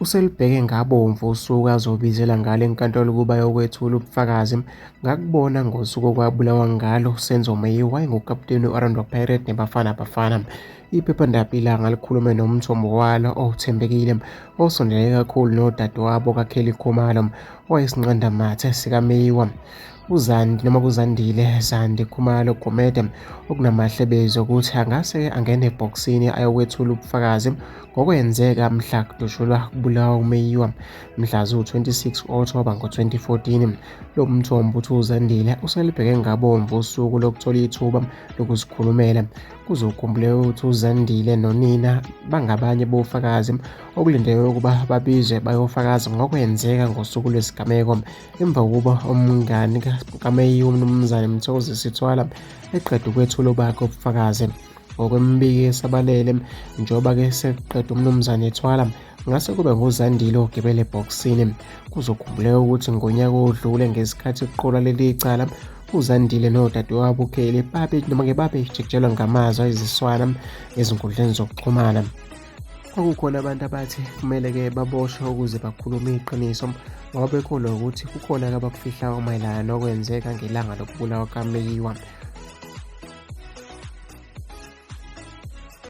Uselubheke ngabomvu usuku azobizela ngalo enkantolo ukuba ayokwethula ubufakazi ngakubona ngosuku okwabulawa ngalo uSenzo Meyiwa engukaputeni we-Orlando Pirates neBafana Bafana. Iphephandaba iLanga likhulume nomthombo walo othembekile osondelene kakhulu nodadewabo kaKelly Khumalo owayesinqandamathe sikaMeyiwa. uZandi noma kuZandile Zandi Khumalo Gumede okunamahlebezi okuthi angase angene ebhokisini ayokwethula ubufakazi ngokwenzeka mhla kudutshulwa kubulawa uMeyiwa mhla ziwu-26 Okthoba ngo-2014. Lo mthombo uthi uZandile uselibheke ngabomvu usuku lokuthola ithuba lokuzikhulumela. Kuzokhumbuleka ukuthi uZandile nonina bangabanye bofakazi okulindeleke ukuba babizwe bayofakaza ngokwenzeka ngosuku lwesigameko. Emva kokuba umngani kaMeyiwa uMnumzane Mthokozisi Thwala eqeda ukwethula obakhe ubufakazi ngokwemibiko esabalele njengoba-ke sekuqeda uMnumzane Thwala ngase kube nguZandile ogibele ebhokisini. Kuzokhumbuleka ukuthi ngonyaka odlule ngesikhathi kuqulwa leli cala uZandile nodadewabo uKelly babe noma-ke babejikijelwa ngamazwi ayiziswana ezinkundleni zokuxhumana. Kwakukhona abantu abathi kumele-ke baboshwe ukuze bakhulume iqiniso ngoba bekholwa ukuthi kukhona abakufihlayo mayelana nokwenzeka ngelanga lokubulawa kaMeyiwa.